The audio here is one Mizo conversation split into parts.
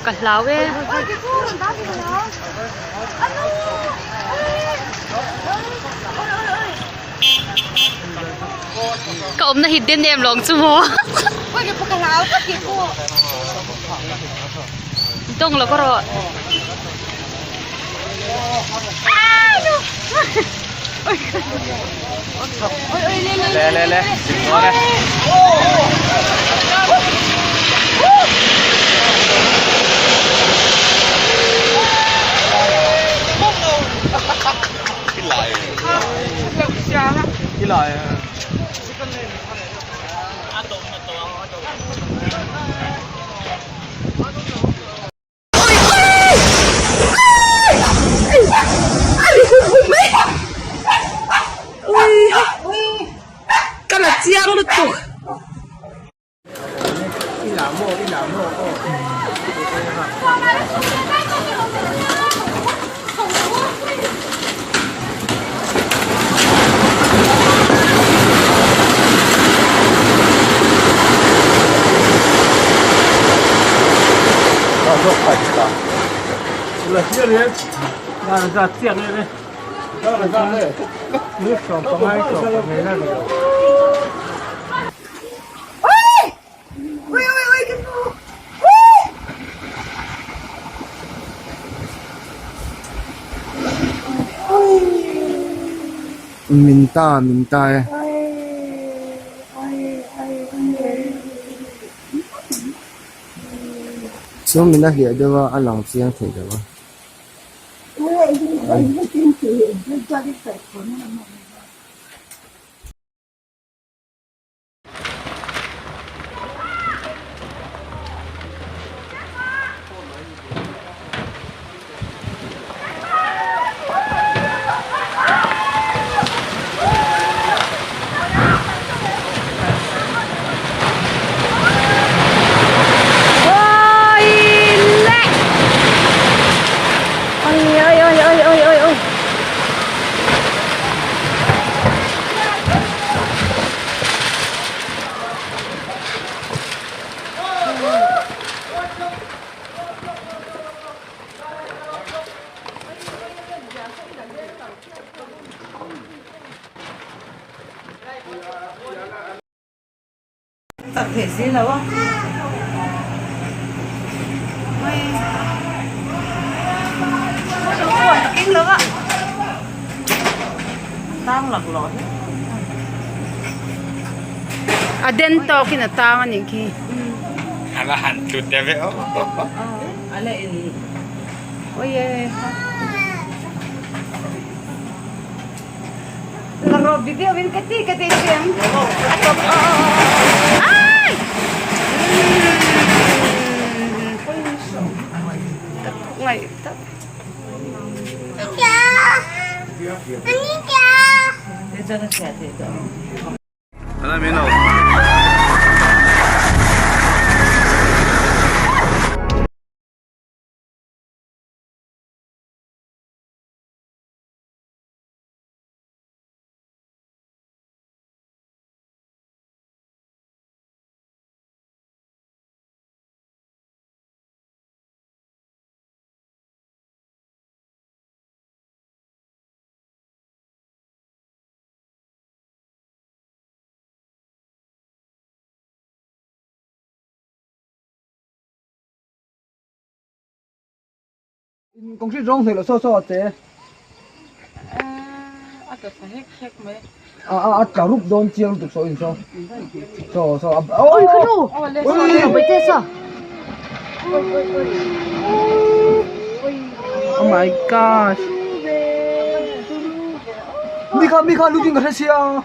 Ka hlau e. Ka awmna hi den em lawng chu maw. Dawng lo ka rawh. Le le le. Ka la chiang lutuk. Min ta min ta e. Chu min a hliah deuh a a lang chiang thei lo a. Tak thei si lo a. Tang lak lawh hi. A den tawk in a tang a nih khi. A la han tlut deuh ve aw. A la in. Oi e. La rawh video in ka ti ka ti chiang. A tawp Ai! Ngaih tak. Concrete rawng hnawih loh saw saw a che. A tla thla hek hek mai. A a a tla rup dawn chiang lutuk saw in saw. Saw saw a Oi ka nu. Oi te saw. Oh my gosh. Mi kha mi kha lu ding ka hre sia.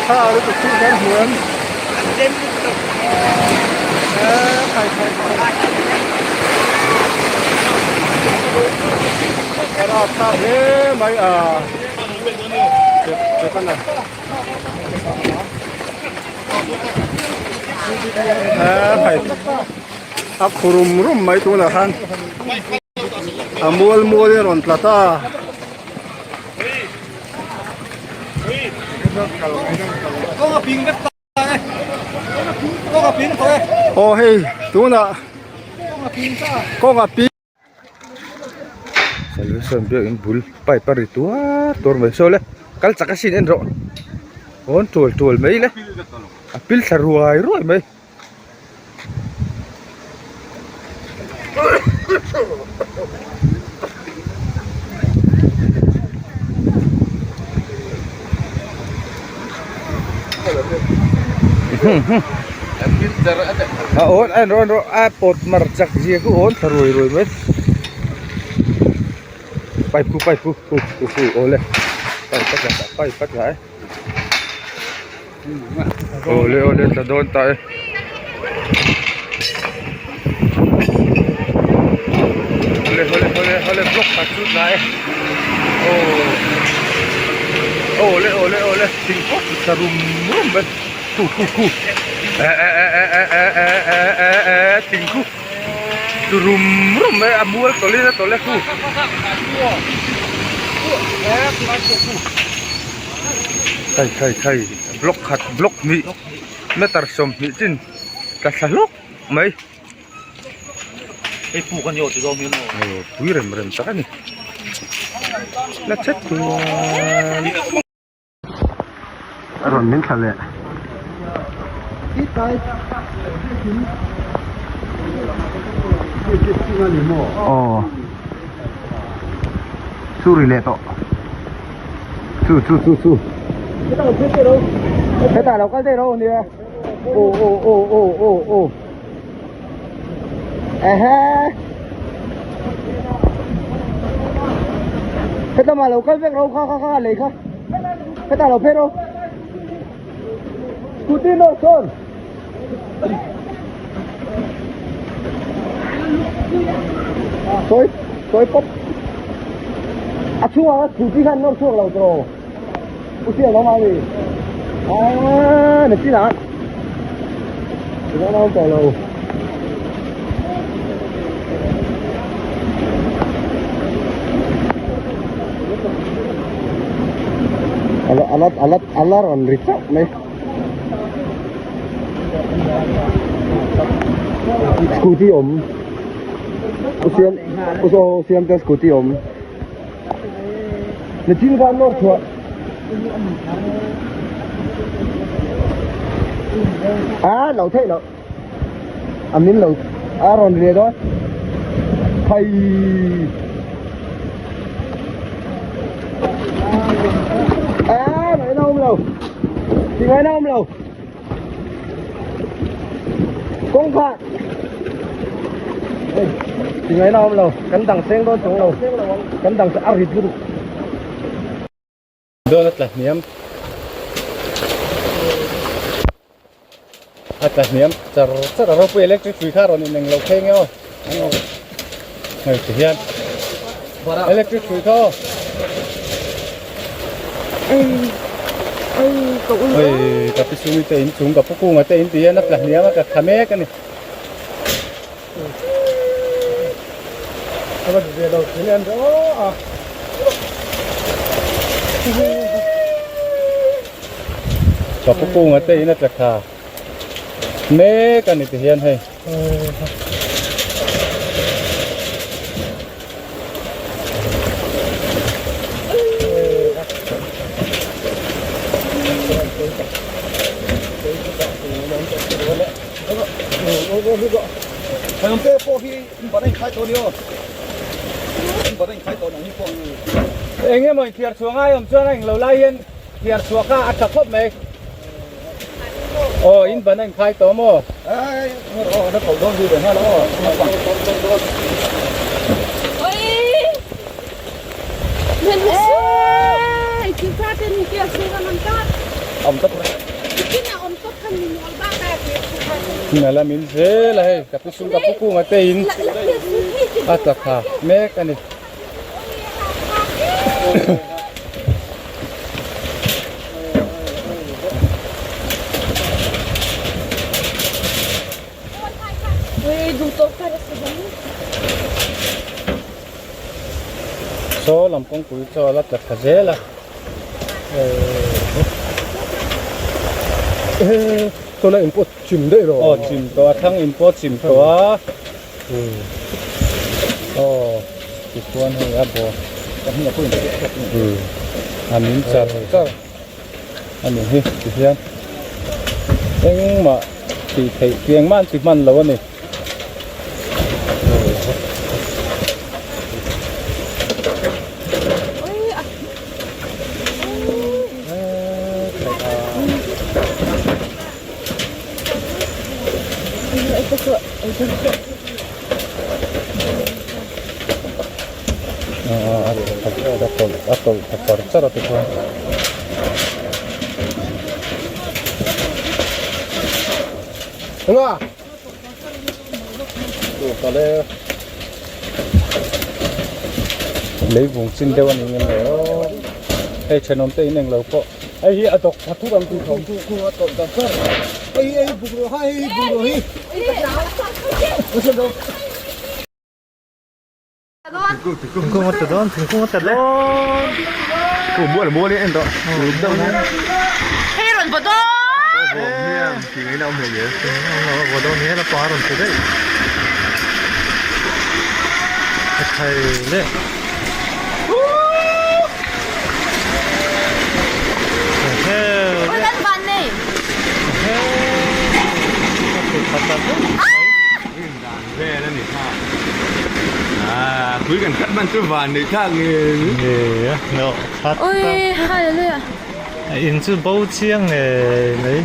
Tha lutuk chu kan hmu em? Eee khai khai khai. A rapthlak hle mai a. Che kana. Eee khai. A khu rum rum mai tunah khan a mual mual in a rawn tla ta. Aw hei tunah kawng a ping. Solution biakin bul pipe a ri tuar tuar mai saw le kal chak asin en rawh awn tual tual mai le a pil thla ruai ruai mai. A awn a en rawh a pawt mar chak zia khu awn thla ruai ruai mai pipe khu pipe khu khu khu khu awle pipe a tla pipe a tla e. Awle awle tla dawn ta e. Awle awle awle awle block khat chu tla e. Aw awle awle awle thing pawh chu tla rum rum mai khu khu khu e e e e e e e e e e thing khu chu rum rum mai a mual tawlh in a tawlh e khu. Khai khai khai block khat block hnih meter sawmhnih chin tla thla hlawk mai hei puk ani aw ti zawng hian aw aw pui rem rem tak ani la chet chuan a rawn min thla leh. Aw chu ri leh tawh. Chu chu chu chu Hetah lo kal daih ro nia Aw aw aw aw aw aw Ehe Hetah mah lo kal vek ro kha kha kha lei kha Hetah lo phei ro Scooty nawr sawn Sawi sawi pawp a chhungah khan scooty khan nawr chhuak lo tawh u siam awm a ni aaa na chinah a awm tawh lo. Ala ala ala ala rawn ri chauh mai. Scooty awm u siam u saw siam te scooty awm nichin khan nawr chhuah a lo theih loh a min lo a rawn ri dawn thai a ngaihna awm lo ti ngaihna awm lo kawngkhar ti ngaihna awm lo kan dang seng dawn chuang lo kan dang a rit lutuk. Dawn a tla hniam a tla hniam char char a ropui electric hrui kha a rawn ineng lo phei nge aw hei ti hian electric hrui kha aw hei ka pi sumi te in chung ka pu kunga te in ti hian a tla hniam a tla thla mek a ni. Ka pu kunga te in a tla tha mek a ni ti hian hei. Eng emaw inthiar chhuah ngai awm chuan a englo lai hian thiar chhuah kha a tha khawp mai. Aw in ban a inkhai tawh maw? Hmun la min zel a hei ka pu sum ka pu kunga te in a tla thla mek a ni. Saw lam kawngpui chaw a la tla thla zel a Saw la in pawh chim daih rawh aw chim tawh a thlang in pawh chim tawh a aw tichuan hei a bawr ka hming a pawh in a min char char a ni hi tihian engmah tih theih tih engmah an ti hman lo a ni. A tawlh tha char char a tichuan. Leivung chin deuh a ni ngem le aw hei thenawm te in englo pawh hei hi a dawk tha thut ang tih thawm Thingkung a tla dawn thingkung a tla dawn Hei rawn vaw dawn! Vaw dawn hi hela pa a rawn ti daih a thai le Ui kan van nei! Vel a ni kha. Ah, pui kan khat man chu van nei thlak nge. Nge a no khat. Ui, hallelujah. In chu bo chiang nge mai.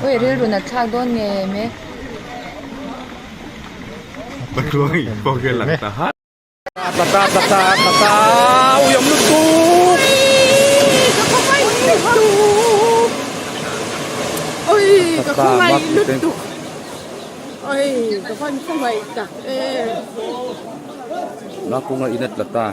Ui, rilru nat thlak dawn nge me. Patluang i pawh hian lang ta hat. Tata tata tata ui awm lutuk. Ui ka khawngaih lutuk. Ui ka van khawngaih tak em. Na kunga in a tla ta.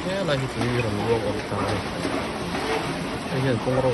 Helai hi tui rawn luang awm ta a ni hei hian kawng ro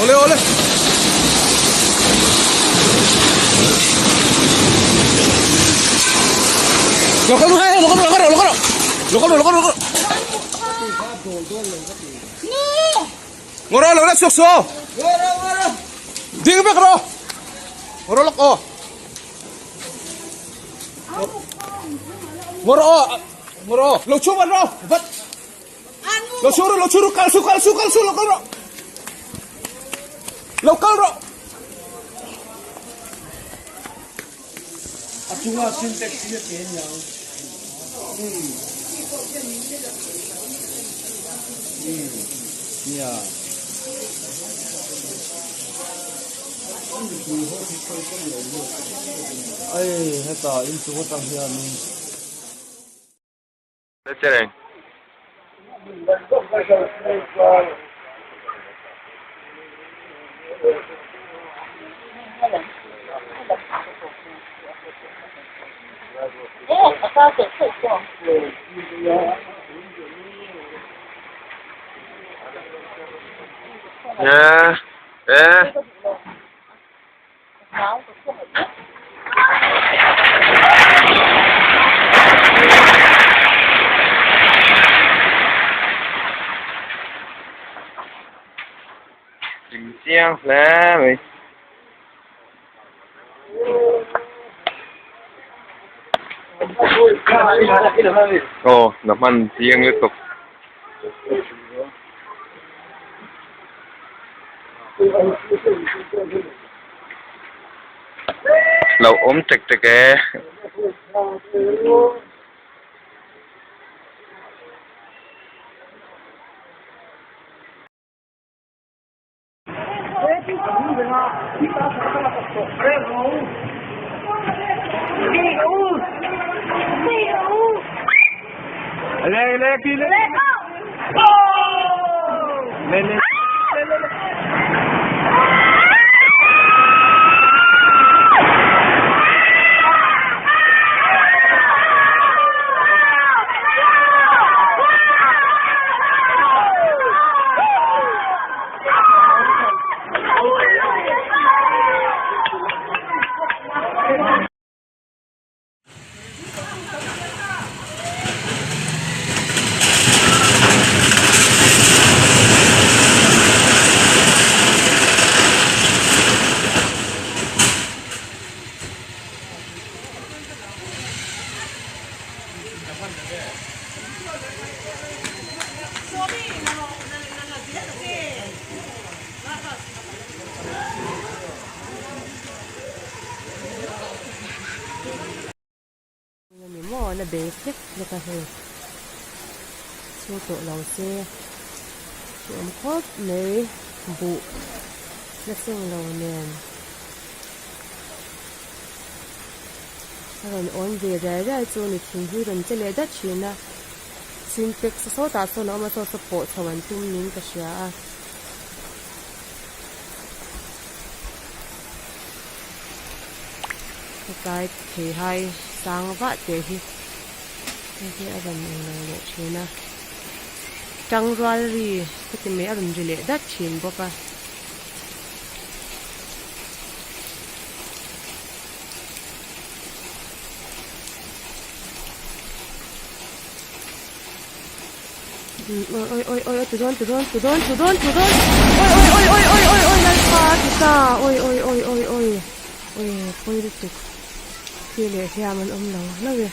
Ole ole. Lo kal ru lo kal ru lo kal ru lo kal ru lo kal ru lo kal ru. Ngoro lo la sok so. Ngoro ngoro. Ding vek ro. Ngoro lok o. Ngoro o. Ngoro lo chu van ro. Vat. Lo chu ru lo chu ru kal su kal su kal su lo kal ro. Lo kal ro. A chunga sintex hi a ke niang. Nia. Ei heta inchung atang hianin. Yeah. Yeah. Chiang hle mai. Aw na hman chiang lutuk. Lo awm tek tek e. Ani maw na bei hlek hlek a hei chu tawh lo se chu awm khawp mai buh la seng lo nen a rawn awn ve riai riai chu ni thing hi rawn che leh dat thin a sintex sawtah sawn a awm a saw saw pawh chho an tum niin ka hria a. Hetlai theihai sang vah teh hi hei hi a rawn englo leh thin a tangrual ri ka ti mai a rawn ri leh dat thin bawk a. Oi oi oi oi tu dawn tu dawn tu dawn tu dawn tu dawn oi oi oi oi oi oi oi lalpa ti ta oi oi oi oi oi oi pawi lutuk thi leh hiam an awm lo hlauh e.